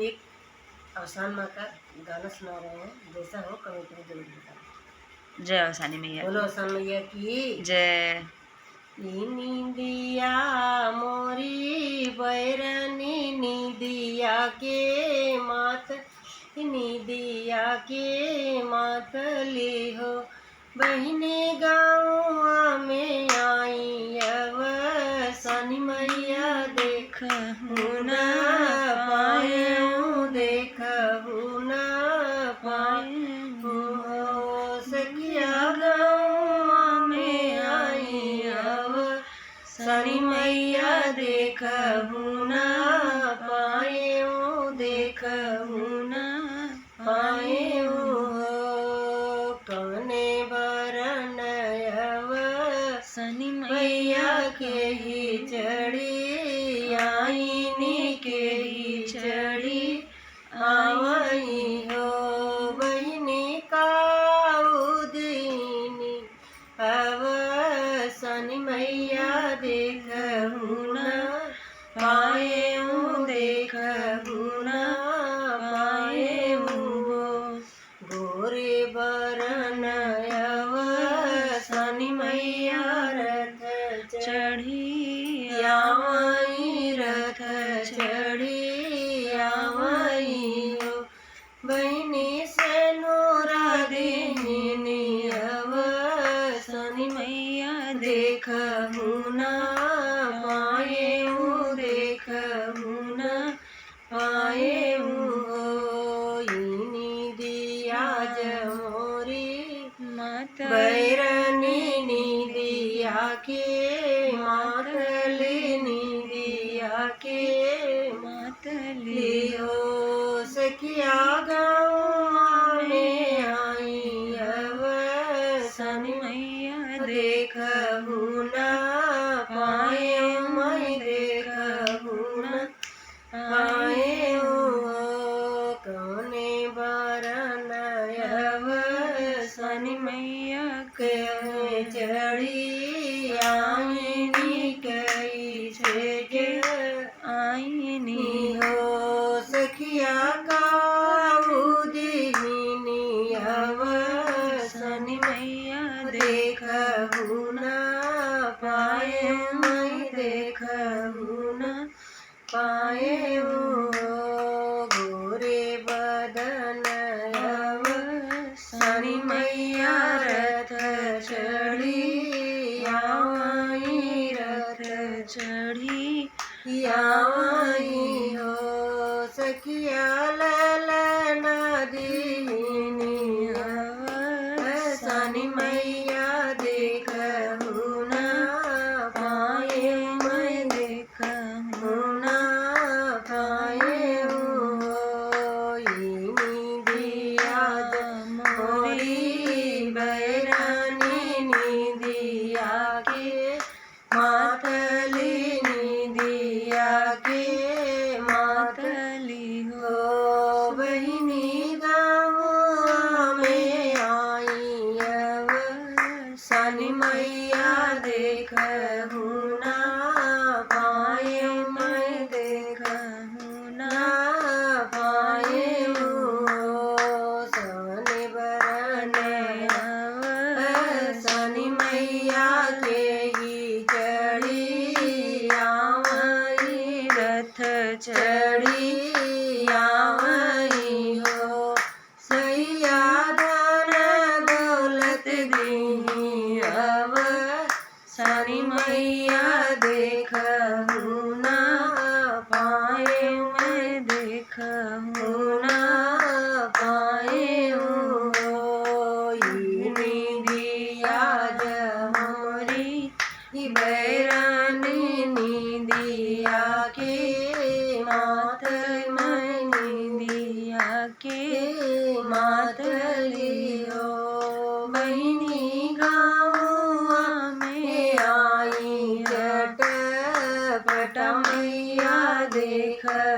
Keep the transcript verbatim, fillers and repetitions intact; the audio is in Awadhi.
एक अवसान माँ का गाना सुना रहे हैं, जैसा हो comment में जरूर बताएं। जय अवसानी मैया बोलो की। अवसान मैया की जय। ई नींदिया मोरी बैरनी नींदिया के मात, नींदिया के मतली हो। बहिनी गाँव में आई अवसानी मैया देखहु ना पाएउ, देखहु ना पाएउ। सखिया गाँव में आई अवसानी मैया देखहु ना पाएउ, देखहु ना पाएउ। कौने बरन अवसानी मैया के ही चढ़ी, आईनी के ही चढ़ी, आवई हो बहिनी काऊ दीनी अवसानी मैया देखहु ना पाएउ, देखहु ना पाएउ हो। गोरे बरन अवसानी मैया रथ चढ़ी आवई, रथ चढ़ी आवई हो। बहिनी सेनुरा देहिनी अवसानी मैया देखहु ना पाएउ, देखहु ना पाएउ हो। ई नींदिया जमोरी मात बैरनी नींदिया के, मातली नींदिया के मतली हो। सखिया गाँव में आई अवसानी मैया देखहु ना पाएउ, मैं देखहु ना पाएउ हो। कौने बरन अवसानी मैया के चढ़ी आईनी कैसे के आईनी हो। सखिया काऊ दीनी अवसानी मैया देखहु ना पाएउ, मैं देखहु ना पाएउ। गोरे बदन अवसानी मैया रथ चढ़ी आवई, रथ चढ़ी आवई हो। सखिया ललना दीनी अवसानी मैया देखहु ना पाएउ, मैं देखहु ना पाएउ हो। ई नींदिया मोरी बैरनी नींदिया के, मातली नींदिया के मतली हो। बहिनी गाँव में आई अवसानी मैया देखहु ना पाएउ, मैं देखहु ना पाएउ हो। सने बरन अवसानी मैया के ही चढ़ी आवई, रथ चढ़ी आवई हो। सैया धन दौलत दीनी अवसानी मैया देखहु ना पाएउ, मैं देखहु ना पाएउ हो। ई नींदिया जमोरी ई बैरनी नींदिया के, मात मैं नींदिया के मतली हो। बहिनी गाँव में आई झटपट मैया देखहु